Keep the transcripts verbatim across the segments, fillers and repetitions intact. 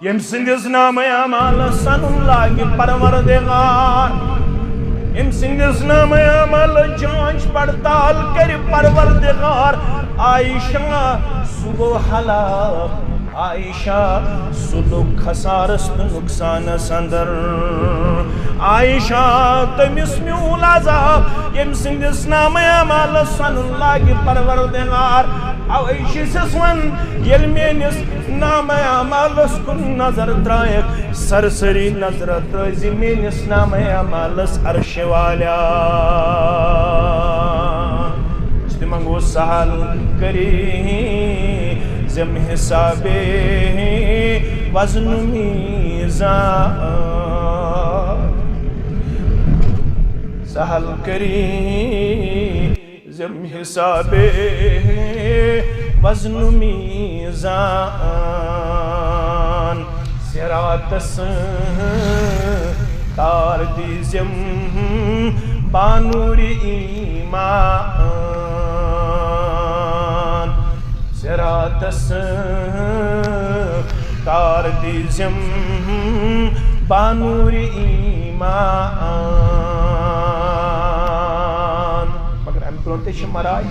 ییٚمہِ سٕنٛدِس نامہ اعمالس سنُن لاگہِ پروردگار، ییٚمہِ سٕنٛدِس نامہ اعمالس جانچ پڑتال کرِ پروردگار، عائشہ، سُہ گوٚو ہلاک۔ عائشہ، سُہ لوٚگ خسارس تہٕ نقصانس اندر۔ عائشہ، تٔمِس میوٗل عذاب، ییٚمہِ سٕنٛدِس نامہ اعمالس سنُن لاگہِ پروردگار۔ اوے چھِ سس ون، ییٚلہِ میٲنِس نامہ اعمالس کُن نظر ترٲیکھ، سرسری نظر ترٲے زِ میٲنِس نامہ اعمالس عرشِ والیا۔ تِمن گوٚو سہل کٔرِتھ زِم حسابے وزن میزان۔ سہل کٔرِتھ زِم حسابے وزن میزان۔ صراطس تار دیزم بانور ایمان۔ صراطس تار دیزم بانور ایمان۔ مگر امہِ برونٛہہ تہِ چھِ مراحل،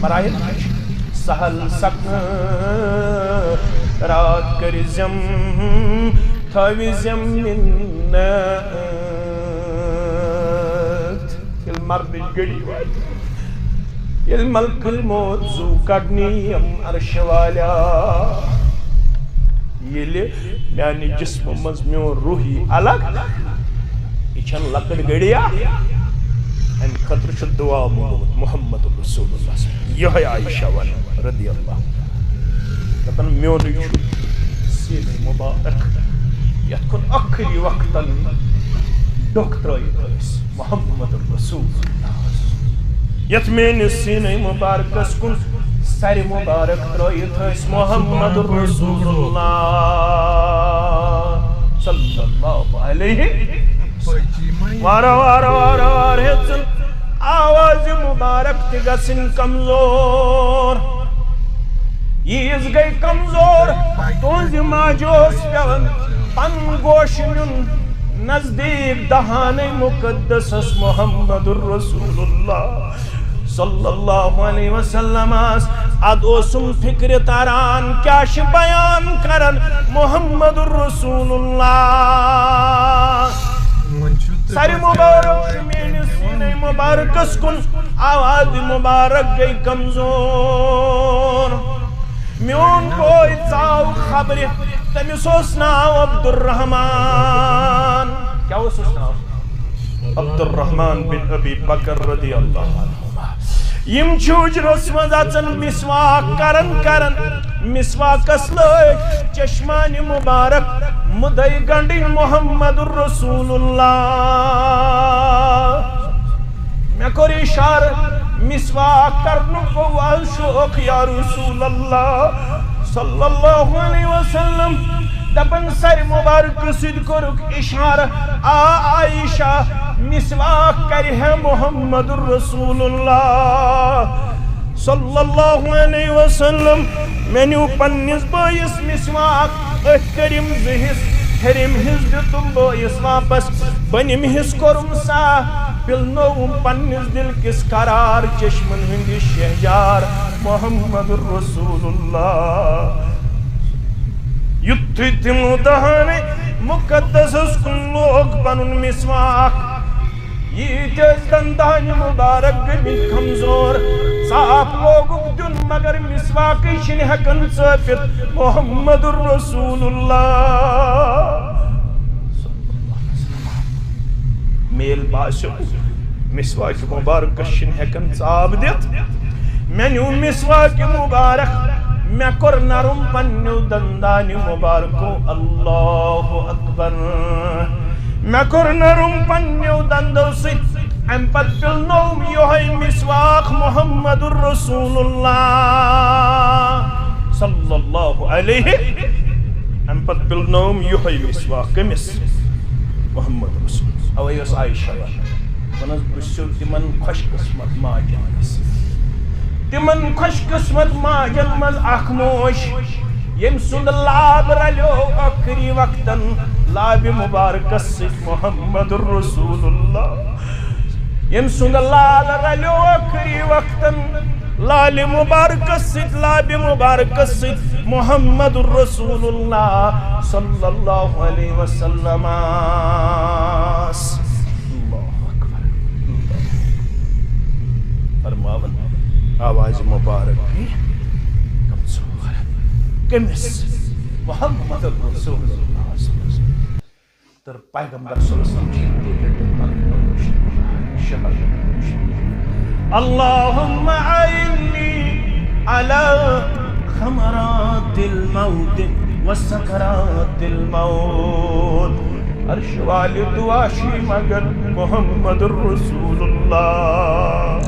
مراحل تہِ چھِ۔ سہل سکرات کٔرزم، تھٲوزم منت۔ ییٚلہِ مرنٕچ گھڑی واتہِ، ییٚلہِ ملک الموت زُو کڑنہِ یِم عرشہِ والیا، ییٚلہِ میانہِ جسمہٕ منٛز میون روح یی الگ، یہِ چھَنہٕ لۄکٕٹ گٔڑیا۔ اَمہِ خٲطرٕ چھُ دُعا موٚنگمُت محمد رسول اللہ۔ یِہوٚے عائشہ وَنان رضی اللہ عنہا۔ دَپان، میونُے چھُ سیٖنَے مُبارک، یَتھ کُن ٲخری وقتن ڈوٚکھ ترٲوِتھ ٲسۍ محمد رسول اللہ۔ یَتھ میٲنِس سیٖنَے مُبارکَس کُن سَرِ مُبارک ترٲوِتھ ٲسۍ محمد رسول اللہ صلی اللہ علیہ۔ وارٕ وارٕ وارٕ وارٕ ہیٚژٕن آوازِ مُبارک تہِ گژھٕنۍ کمزور۔ ییٖژ گٔے کمزور، تُہنٛزِ ماجہِ اوس پٮ۪وان پنُن گوش نیُن نزدیٖک دہانَے مُقدسس محمد رسول اللہ صلی اللہ علیہ وسلمس۔ ادٕ اوسُم فکرِ تران، کیٛاہ چھِ بیان کران محمد رسول اللہ۔ سَرِ مُبارک چھُ میٲنِس سیٖنَے مُبارکَس کُن، آوازِ مُبارک گٔے کمزور۔ میون بوے ژاو خبرِ، تٔمِس اوس ناو عبدالرحمان۔ کیٛاہ اوسُس ناو؟ عبدالرحمان بن ابی بکر رضی اللہ عنہما۔ یِم چھِ حُجرس منٛز اژان مسواک کران کران، مسواکس لٲگۍ چشمانِ مُبارک مُدے گنڈٕنۍ محمد رسول اللہ۔ مےٚ کوٚر اِشارٕ، مسواک کرنُک گوٚو از شوق یا رسول اللہ صلی اللہ علیہ وسلم۔ دپان سَرِ مُبارکہٕ سۭتۍ کوٚرُکھ اِشارٕ، آ عائشہ، مسواک کرِ ہے محمد رسول اللہ صلی اللہ علیہ وسلم۔ مےٚ نیوٗ پننِس بٲیِس مسواک، أتھۍ کٔرِم زٕ حصہٕ، ہیٚرِم حصہٕ دیُتُم بٲیِس واپس، بۄنِم حصہٕ کوٚرُم صاف، پِلنووُم پننِس دِل کِس قرار چشمن ہٕنٛدِ شہجار محمد رسول اللہ۔ یُتھُے تِمو دہانَے مُقدسَس کُن لوگ پنُن مسواک، ییٖتۍ ٲسۍ دندانہِ مُبارک گٔمٕتۍ کمزور، ژاپ لوگُکھ دیُن مگر مسواکٕے چھِنہٕ ہٮ۪کان ژٲپِتھ۔ محمد رسول اللہ۔ مےٚ ییٚلہِ باسیو مسواکہِ مُبارکس چھِنہٕ ہٮ۪کان ژاپ دِتھ، مےٚ نیوٗ مسواکہِ مُبارک، مےٚ کوٚر نرم پننیو دندانہِ مُبارکو۔ اللہ اکبر۔ مےٚ کوٚر نرم پننیو دندو سۭتۍ، امہِ پتہٕ پِلنووُم یِہوٚے مسواک محمد رسول اللہ صلی اللہ علیہ۔ امہِ پتہٕ پِلنووُم یِہوٚے مسواک۔ کٔمِس؟ محمد رسول۔ اوے ٲس عائشہ ونان، ونان، بہٕ چھُسو تِمن خۄش قسمت ماجن منٛز، تِمن خۄش قسمت ماجن منٛز اکھ موج، ییٚمۍ سُنٛد لاب رلیو ٲخری وقتن لابِ مبارکس سۭتۍ محمد رسول اللہ۔ ییٚمۍ سُنٛد لاب رلیو ٲخری وقتن لالِ مبارکس سۭتۍ، لابِ مبارکس سۭتۍ محمد رسول اللہ صلی اللہ علیہ وسلم۔ اللہ اکبر۔ فرماون آواز مبارک گٔے کمزور۔ کٔمِس؟ محمد رسول اللہ صلی اللہ علیہ وسلم۔ تہٕ پیغمبر صلی اللہ علیہ وسلم چھِ یِتھَے پٲٹھۍ پنٕنۍ شہادت۔ اللہم اعنی علی غمرات الموت و سکرات الموت۔ عرش والہِ دعا چھِ منگان محمد رسول اللہ۔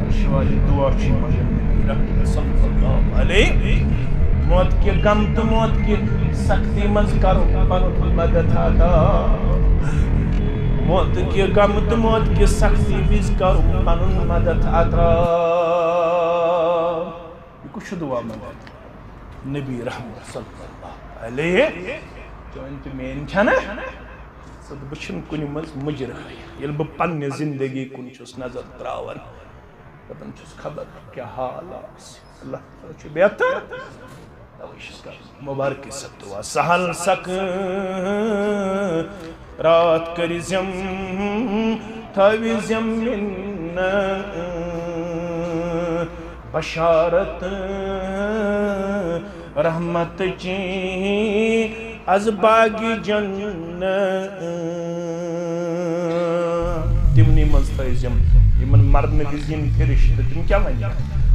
عرش والہِ دعا چھِ منگان نبی رحمت صلی اللہ علیہ۔ موت کہِ غم تہٕ موت کہِ سختی منٛز کرو پنُن مدد عطا۔ موت کہِ غم تہٕ موت کہِ سختی وِزِ کرو پنُن مدد عطا۔ یہِ کُس چھُ دعا منگان؟ نبی رحمت صلی اللہ علیہ۔ چٲنۍ تہٕ میٲنۍ چھَنہ؟ ژٕ تہٕ بہٕ چھِنہٕ کُنہِ منٛز مُجرم۔ ییٚلہِ بہٕ پننہِ زندگی کُن چھُس نظر تراوان، دپان چھُس، خبر کیٛاہ حال آسہِ۔ اللہ تعالیٰ چھُ بہتر۔ توے چھُس کران مبارک صٲب دعا۔ سہل سکرات کٔرۍ زٮ۪م، تھٲوۍ زٮ۪م مِنت بشارت رحمت چی از باغ جنت۔ تِمنٕے منٛز تھٲوۍ زٮ۪م یِمن مرنہٕ وِزِ یِن فرشتہٕ، تِم کیٛاہ ونن؟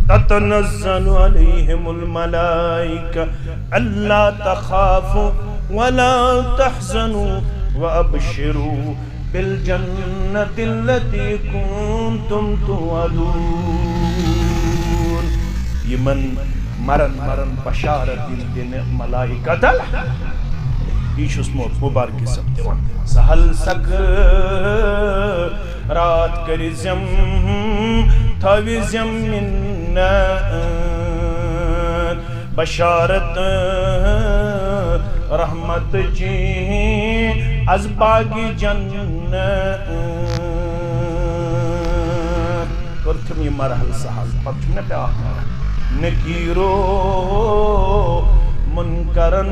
تتنزل علیہم الملائکہ الا تخافوا ولا تحزنوا وابشروا بالجنة التي كنتم توعدون۔ یِمن مرن مرن بشارت یِن دِنہٕ ملائکتن۔ یہِ چھُس مو-، مبارک صٲب دِوان۔ سہل سکرات کٔرۍ زٮ۪م، تھٲوۍ زٮ۪م مِنت بشارت رحمت چی از باغ جنت۔ کٔرتھم یہِ مرحلہٕ سہل، پتہٕ چھُ مےٚ بیٛاکھ مرحلہٕ۔ نکیرو منکرن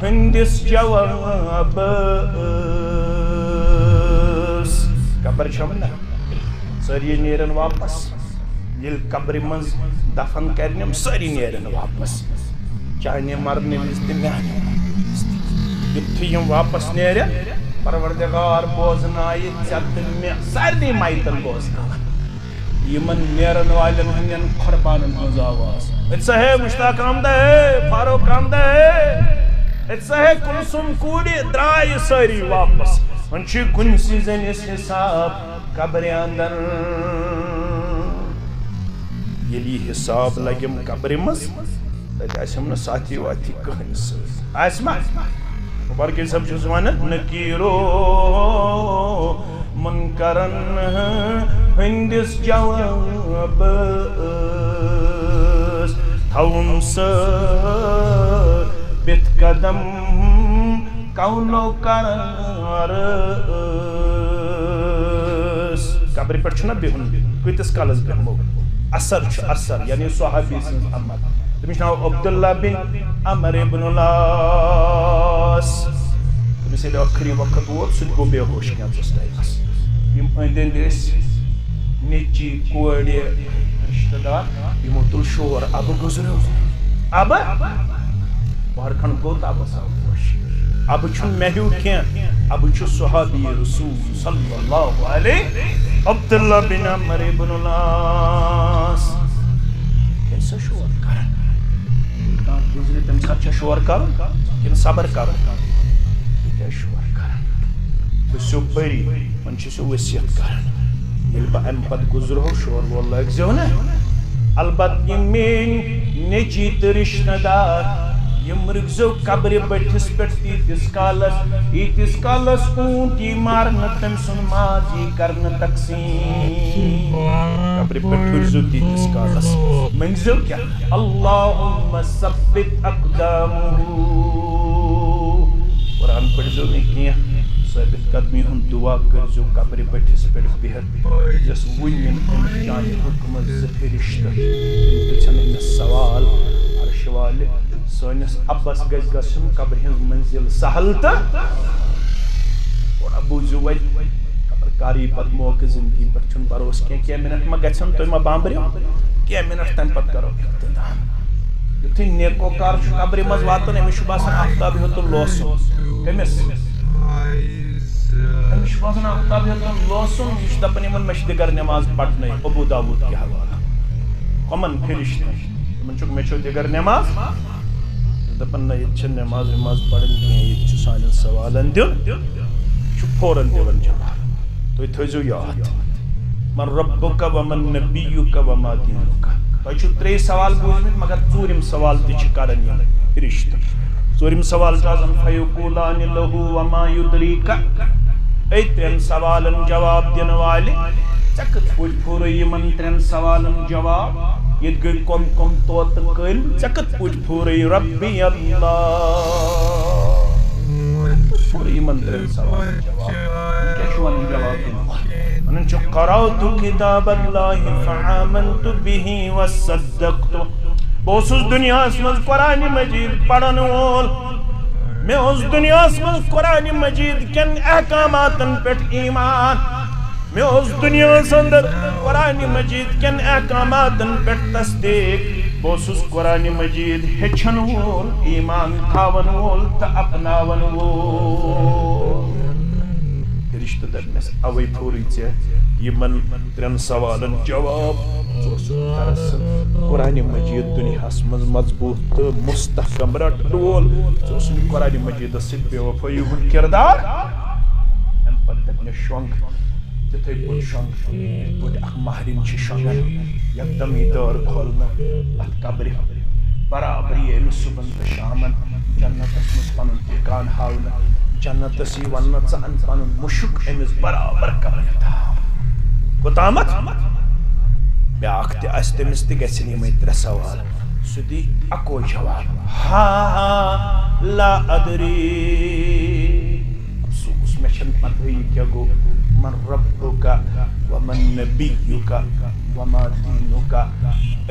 ہٕنٛدِس جوابس۔ قبر چھم نہ، سٲری نیرن واپس۔ ییٚلہِ قبرِ منٛز دفن کرنم، سٲری نیرن واپس، چانہِ مرنہٕ وِزِ تہِ میانہِ مرنہٕ وِزِ تہِ۔ یُتھُے یِم واپس نیرن، پروردگار بوزنایہِ ژےٚ تہٕ مےٚ، سارنٕے میتن بوزناون یِمن نیرن والٮ۪ن ہٕنٛدٮ۪ن قربانن ہٕنٛز آواز۔ أتۍ سا ہے مشتاق آمدہ ہے، فاروق آمدہ ہے، أتۍ سا ہے کلثوم کوٗرِ، درٛایہِ سٲری واپس۔ وۄنۍ چھُ کُنسٕے زٔنِس حساب قبرِ اندر۔ ییٚلہِ یہِ حساب لگٮ۪م قبرِ منٛز، تتہِ آسٮ۪م نہٕ ساتھی واتھی کٕہٕنۍ سۭتۍ۔ آسہِ ما؟ مبارک صٲب چھُس ونان، نکیرو منکرن ہٕنٛدِس جوابس تھاوُن ثٲبت قدم کونو قرارس۔ قبرِ پٮ۪ٹھ چھُنہ بِہُن، کۭتِس کالس بیٚہمو؟ اثر چھُ اثر، یعنی صحابی سٕنٛز عمل۔ تٔمِس چھُ ناو عبداللہ بن عمر ابن العاص۔ تٔمِس ییٚلہِ ٲخری وقت ووت، سُہ تہِ گوٚو بے ہوش کینٛژس ٹایمس۔ یِم أنٛدۍ أنٛدۍ ٲسۍ، نیٚچی، کورِ، رشتہٕ دار، یِمو تُل شور، اَبہٕ گُزریو۔ اَبہٕ؟ پہر کھنڈ گوٚو تہٕ اَبَس آو ہوش۔ اَبہٕ چھُنہٕ مےٚ ہیوٗ کینٛہہ، اَبہٕ چھُ صحابی رسول صلی اللہ علیہ عبداللہ بن عمر ابن العاص۔ کیٛازِ چھِ شور کران؟ ییٚلہِ کانٛہہ گُزرِ، تَمہِ ساتہٕ چھا شور کرُن کِنہٕ صبر کرُن؟ یہِ کیٛازِ شور کران؟ بہٕ چھُسو بٔری، وۄنۍ چھُسو ؤصیت کران۔ ییٚلہِ بہٕ اَمہِ پتہٕ گُزرہو، شور وول لٲگزیو نہٕ۔ البتہٕ یِم میٲنۍ نیٚچی تہٕ رشتہٕ دار، یِم رُکزیو قبرِ بٔٹھِس پٮ۪ٹھ تیٖتِس کالس، ییٖتِس کالس اوٗنٹ یی مارنہٕ، تٔمۍ سُنٛد ماز یی کرنہٕ تقسیٖم۔ قبرِ پٮ۪ٹھ ہُرزیو تیٖتِس کالس، مٔنٛگزیو کیٛاہ؟ اللہم ثبت اقدامہ۔ قرآن پٔرزیو نہٕ کینٛہہ، ثٲبت قدمی ہُنٛد دُعا کٔرزیو قبرِ بٔٹھِس پٮ۪ٹھ بِہِتھ۔ یۄس وٕنۍ یِن أمِس چانہِ حُکمہٕ زٕ فرشتہٕ، تِم پرٛژھن أمِس سوال۔ عرشہِ والہِ، سٲنِس اَبَس گژھِ گژھُن قبرِ ہٕنٛز منزل سہل تہٕ۔ تھوڑا بوٗزِو وۄنۍ، خبر کر یی پتہٕ موقعہٕ زندگی پٮ۪ٹھ، چھُنہٕ بروسہٕ کینٛہہ، کینٛہہ منٹ ما گژھن تُہۍ ما بامبرِو، کینٛہہ منٹ تَمہِ پتہٕ کرو اختتام۔ یُتھُے نیکوکار چھُ قبرِ منٛز واتان، أمِس چھُ باسان آفتاب ہیوٚتُن لوسُن۔ کٔمِس؟ أمِس چھُ باسان آفتاب ہیوٚتُن لوسُن، یہِ چھُ دَپان، یِمَن مےٚ چھِ دِگر نٮ۪ماز پَرنَے، ابو داوود کہِ حوالہٕ۔ کَمَن؟ فرشتَن۔ یِمَن چھُکھ، مےٚ چھو دِگر نٮ۪ماز؟ دَپان، نہ، ییٚتہِ چھَنہٕ نٮ۪ماز وٮ۪ماز پَرٕنۍ کینٛہہ، ییٚتہِ چھُ سانٮ۪ن سوالَن دیُن۔ چھُ فوراً دِوان جواب۔ تُہۍ تھٲیزیو یاد، من ربک و من نبیک و ما دینک۔ تۄہہِ چھِو ترٛے سوال بوٗزمٕتۍ، مگر ژوٗرِم سوال تہِ چھِ کران یِم فرشتہٕ۔ ژوٗرِم سوال چھُ آسان، فیقولان لہ و ما یدریک۔ اے ترٛٮ۪ن سوالن جواب دِنہٕ والہِ، ژےٚ کِتھ پٲٹھۍ پھورے یِمن ترٛٮ۪ن سوالن جواب؟ ییٚتہِ گٔے کۄم کۄم طوطہٕ کٔلۍ، ژےٚ کِتھ پٲٹھۍ پھورے؟ ربی اللہ۔ پھورے یِمن ترٛٮ۪ن سوالن جواب۔ یہِ کیٛاہ چھُ وَنان جواب دِنہٕ وقتہٕ؟ وَنان چھُ، قرأت کتاب اللہ فآمنت بہ وصدقت۔ بہٕ اوسُس دُنیاہَس منٛز قرآنِ مجیٖد پَرَن وول۔ مےٚ اوس دُنیاہَس منٛز قرآنِ مجیٖد کٮ۪ن احکاماتَن پٮ۪ٹھ ایٖمان۔ مےٚ اوس دُنیاہَس اندر قرآنِ مجیٖد کٮ۪ن احکاماتَن پٮ۪ٹھ تصدیٖق۔ بہٕ اوسُس قرآنِ مجیٖد ہیٚچھَن وول، ایٖمان تھاوَن وول تہٕ اپناوَن وول۔ فرشتہٕ دَپنَس، اَوَے پھورُے ژےٚ یِمَن ترٛٮ۪ن سوالَن جواب۔ ژٕ اوسُکھ دراصل قرآنِ مجیٖد دُنیاہَس منٛز مضبوٗط تہٕ مستحکم رَٹَن وول۔ ژٕ اوسُکھ قرآنِ مجیٖدَس سۭتۍ بے وفٲیی ہُنٛد کردار۔ اَمہِ پَتہٕ دَپنَس شۄنٛگ، تِتھَے پٲٹھۍ شۄنٛگ، یِتھ پٲٹھۍ اَکھ مَہرِنۍ چھِ شۄنٛگان۔ یَکدَم یی دٲر کھولنہٕ اَتھ قبرِ۔ برابر یی أمِس صُبحَن تہٕ شامَن جنتَس منٛز پَنُن ٹھِکان ہاونہٕ۔ جنتَس یی وَننہٕ، ژٕ اَن پَنُن مُشُک أمِس برابر قبرِ تام۔ کوٚتامَتھ؟ بیٛاکھ تہِ آسہِ، تٔمِس تہِ گژھن یِمَے ترٛےٚ سوال۔ سُہ دی اَکوے جواب، ہا، لا ادری۔ افسوس، مےٚ چھَنہٕ پتہٕے کیٛاہ گوٚو، من ربک و من نبیک و ما دینک۔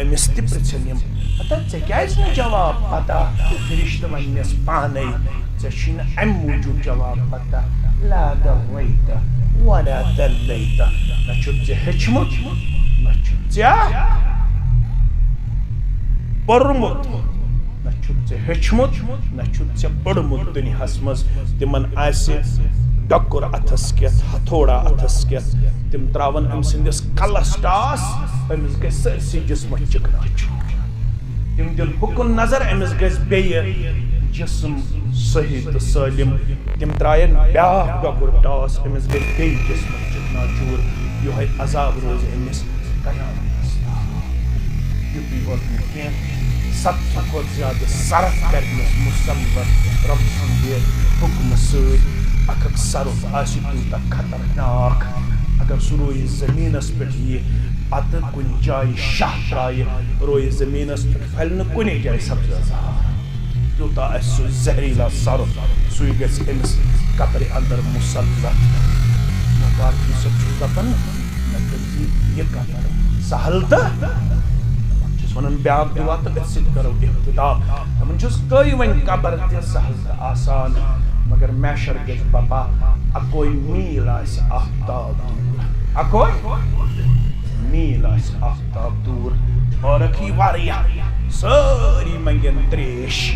أمِس تہِ پرٛژھن یِم، ہتا ژےٚ کیٛازِ نہٕ جواب پتہ؟ فرشتہٕ وننس پانے، ژےٚ چھُے نہٕ امہِ موٗجوٗب جواب پتہ۔ لا دریت ولا دلیت، نہ چھُتھ ژےٚ ہیٚچھمُت، نہ چھُتھ ژےٚ پوٚرمُت۔ نہ چھُتھ ژےٚ ہیٚچھمُت، نہ چھُتھ ژےٚ پوٚرمُت دُنیاہَس منٛز۔ تِمن آسہِ ڈۄکُر اَتھس کٮ۪تھ، ہتھوڑا اَتھس کٮ۪تھ۔ تِم تراون أمۍ سٕنٛدِس کلس ٹاس، أمِس گژھِ سٲرسٕے جسمس چِکناچور۔ تِم دِن ہُکُن نظر، أمِس گژھِ بیٚیہِ جسم صحیح تہٕ سٲلِم۔ تِم ترایَن بیٛاکھ ڈۄکُر ٹاس، أمِس گژھِ بیٚیہِ جسمس چِکناچور۔ یِہوٚے عذاب روزِ أمِس قیامتس تام۔ یُتُے یوت نہٕ کینٛہہ، سطحہٕ کھۄتہٕ زیادٕ صرف کرنس مسلط رۄب سٕنٛدِ حُکمہٕ سۭتۍ۔ اکھ اکھ صرف آسہِ تیوٗتاہ خطرناک۔ اگر سُہ رویہِ زٔمیٖنس پٮ۪ٹھ یِیہِ، پتہٕ کُنہِ جایہِ شاہ ترایہِ، رویہِ زٔمیٖنس پٮ۪ٹھ پھلہِ نہٕ کُنے جایہِ سبزہ زار۔ تیوٗتاہ آسہِ سُہ زہریٖلا صرف، سُے گژھِ أمِس قبرِ اندر مسلط۔ مےٚ باقٕے صٲب چھُس دپان، مےٚ کٔرۍ زِ یہِ قبر سہل تہٕ چھُس ونان بیٛاکھ دُعا تہٕ أتھۍ سۭتۍ کرو اختتام۔ دپان چھُس، گٔے وۄنۍ قبر تہِ سہل تہٕ آسان، مگر محشر گژھِ بپا اکوے میٖل آسہِ آفتاب دوٗر۔ اکوے میٖل آسہِ آفتاب دوٗر۔ عورت یی واریاہ، سٲری منگن تریش،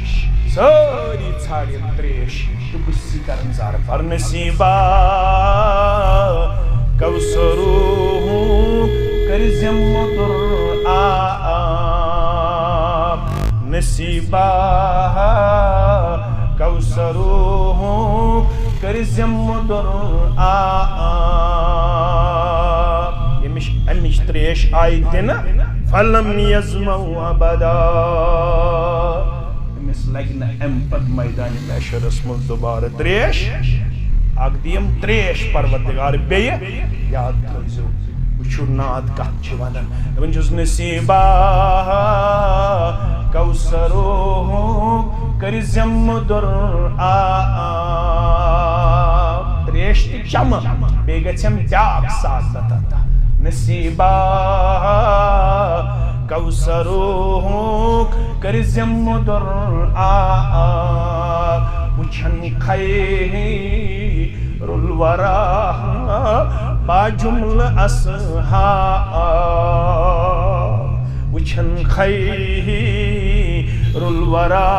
سٲری ژھانڈن تریش۔ تہٕ بہٕ چھُس یہِ کران زارٕ پار، نصیبا کوثرو کٔرۍ زِ مُدُر آب۔ نصیبا کوثرو کٔرۍ زِ مُدُر آب۔ ییٚمِچ، اَمِچ تریش آیہِ دِنہٕ، فلم یظمأ ابدا۔ لگہِ نہٕ امہِ پتہٕ میدانِ محشرس منٛز دوبارٕ تریش۔ اکھ دِیم تریش پروردگار بیٚیہِ۔ یاد تھٲوزیو، وٕچھِو نعت کتھ چھِ ونان۔ دپان چھُس، نصیبا کوثرُک کٔرۍ زٮ۪م مُدُر آب۔ تریش تہِ چمہٕ، بیٚیہِ گژھٮ۪م بیاکھ سعادت عطا۔ نصیبا کوثرُک کٔرۍ زٮ۪م مُدُر آب۔ وٕچھن خیر الورا با جملہ اصحاب۔ وٕچھن خیر الورا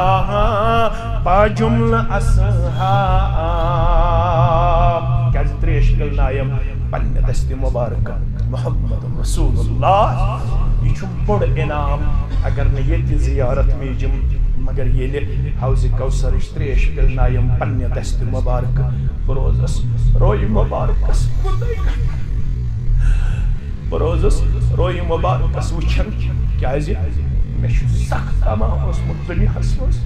با جملہ اصحاب۔ کیازِ تریش پِلنایم پننہِ دستِ مبارکہ محمد رسول اللہ۔ یہِ چھُ بوٚڑ انعام۔ اگر نہٕ ییٚتہِ زیارت میجم، مگر ییٚلہِ حوضِ کوثرٕچ تریش پِلنایم پننہِ دستِ مبارکہ، بہٕ روزس رویہِ مبارکس کُنُے۔ بہٕ روزس رویہِ مبارکس وٕچھان، کیازِ مےٚ چھُ سخ طمع اوسمُت دُنیاہس منٛز۔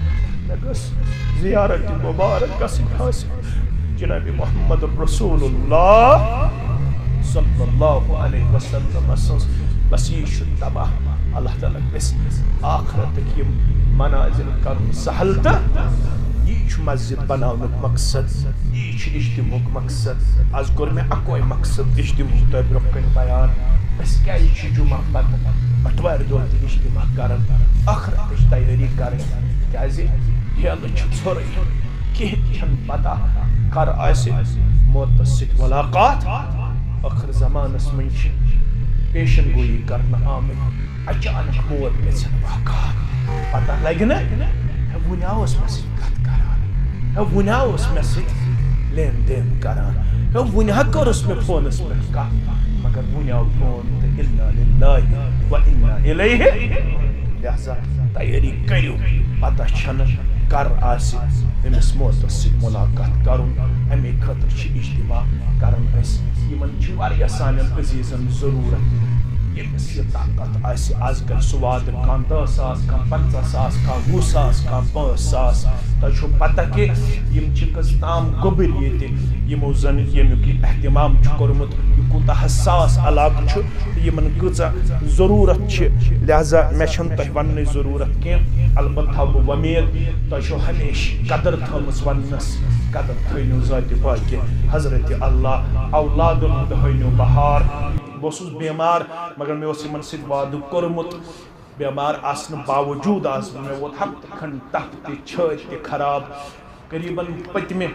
مےٚ گٔژھ زیارت مبارک گژھٕنۍ حٲصِل۔ جناب محمد رسول اللہ صلی اللہ علیہ وسلم سٕنٛز بس یی چھُ طمع۔ اللہ تعالیٰ گژھِ آخرتٕکۍ یِم منازل کرُن سہل، تہٕ یی چھُ مسجد بناونُک مقصد، یی چھُ اجتماعُک مقصد۔ از کوٚر مےٚ اکوے مقصد اجتماعُک تۄہہِ برونٛہہ کنہِ بیان۔ أسۍ کیازِ چھِ جمعہ پتہٕ بٹوارِ دۄہ تہِ اجتماع کران؟ آخرتٕچ تیٲری کرٕنۍ، کیازِ ٹھیلہٕ چھُ ژھوٚرُے۔ کِہیٖنۍ چھَنہٕ پتہ کر آسہِ موتس سۭتۍ ملاقات۔ ٲخر زمانس منٛز چھِ پیشن گویی کرنہٕ آمٕتۍ، اچانک موت گژھن واقع، پتہ لگہِ نہٕ۔ ہے، وُنہِ ہا اوس مےٚ سۭتۍ کتھ کران، ہے، وُنہِ ہا اوس مےٚ سۭتۍ لین دین کران، ہے، وُنہِ ہا کٔرٕس مےٚ فونس پٮ۪ٹھ کتھ، مگر وُنہِ آو فون تہٕ انا للہ و انا الیہ۔ لہذا تیٲری کٔرِو، پتہ چھنہٕ کر آسہِ أمِس موتس سۭتۍ ملاقات کرُن۔ امی خٲطرٕ چھِ اجتماع کران أسۍ۔ یِمن چھِ واریاہ سانٮ۪ن عزیزن ضروٗرت۔ ییٚمِس یہِ طاقت آسہِ، از کرِ سُہ وعدٕ، کانٛہہ دَہ ساس، کانٛہہ پنٛژاہ ساس، کانٛہہ وُہ ساس، کانٛہہ پانٛژھ ساس۔ تۄہہِ چھو پتہ کہِ یِم چھِ کٔژ تام گوٚبٕرۍ ییٚتہِ، یِمو زن ییٚمیُک یہِ اہتمام چھُ کوٚرمُت، یہِ کوٗتاہ حساس علاقہٕ چھُ۔ یِمن کۭژاہ ضروٗرت چھِ، لہذا مےٚ چھَنہٕ تۄہہِ وننٕچ ضروٗرت کینٛہہ۔ البتہ تھاوٕ بہٕ وۄمید تۄہہِ چھو ہمیشہِ قدر تھٲومٕژ وننس، قدر تھٲونو ذاتِ پاکہِ حضرت اللہ۔ اولادن ہُنٛد ہٲونو بہار۔ بہٕ اوسُس بیمار، مگر مےٚ اوس یِمن سۭتۍ وعدٕ کوٚرمُت۔ بیمار آسنہٕ باوجوٗد آس بہٕ، مےٚ ووت ہفتہٕ کھنٛڈ تپھ تہِ، چھٲتۍ تہِ خراب۔ قریباً پٔتمہِ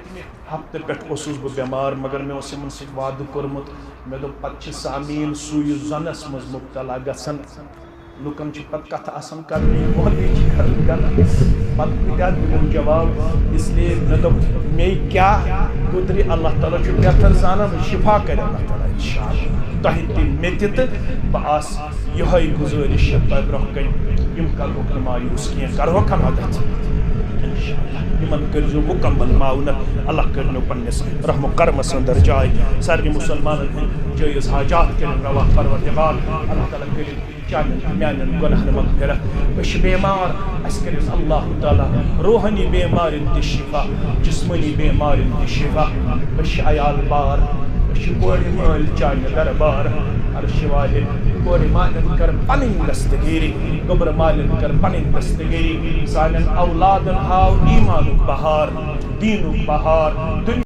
ہفتہٕ پٮ۪ٹھ اوسُس بہٕ بٮ۪مار، مگر مےٚ اوس یِمن سۭتۍ وعدٕ کوٚرمُت۔ مےٚ دوٚپ، پتہٕ چھِ سامعیٖن سوٗیہِ زۄنس منٛز مُبتلا گژھان۔ لُکن چھِ پتہٕ کتھٕ آسان کرنہِ، مولوی چھِ کران کران، پتہٕ کۭتیاہ دِمو جواب۔ اس لیے مےٚ دوٚپ، مے کیٛاہ گُزرِ، اللہ تعالیٰ چھُ بہتر زانان، شفا کرِ اللہ تعالیٰ انشاءاللہ تۄہہِ تہِ مےٚ تہِ۔ تہٕ بہٕ آس یِہوٚے گُزٲرِش چھےٚ تۄہہِ برٛونٛہہ کَنہِ، یِم کَرہوکھ نہٕ مایوٗس کینٛہہ، کَرہوکھ ہا مَدَد۔ اِنشاءاللہ یِمَن کٔرۍزیو مُکمل معاوٗنت، اللہ کٔرِنو پنٛنِس رحم و کرمَس اندر جاے۔ سارنٕے مُسلمانَن ہٕنٛدۍ جٲیِز حاجات کٔرِن روا پروردگار، اللہ تعالیٰ کٔرِن چانٮ۪ن تہٕ میٛانٮ۪ن گۄناہَن مغفرت۔ أسۍ چھِ بیمار، اَسہِ کٔرِن اللہ تعالیٰ روحٲنی بیمارٮ۪ن تہِ شفا، جسمٲنی بیمارٮ۪ن تہِ شفا۔ أسۍ چھِ عیال بار، أسۍ چھِ کورِ مٲلۍ چانہِ دربار۔ عرشہِ والہِ کورِ مالٮ۪ن کر پنٕنۍ دستگیری، گوٚبرٕ مالٮ۪ن کر پنٕنۍ دستگیری۔ سانٮ۪ن اولادن ہاو ایمانُک بہار، دینُک بہار، دُنیا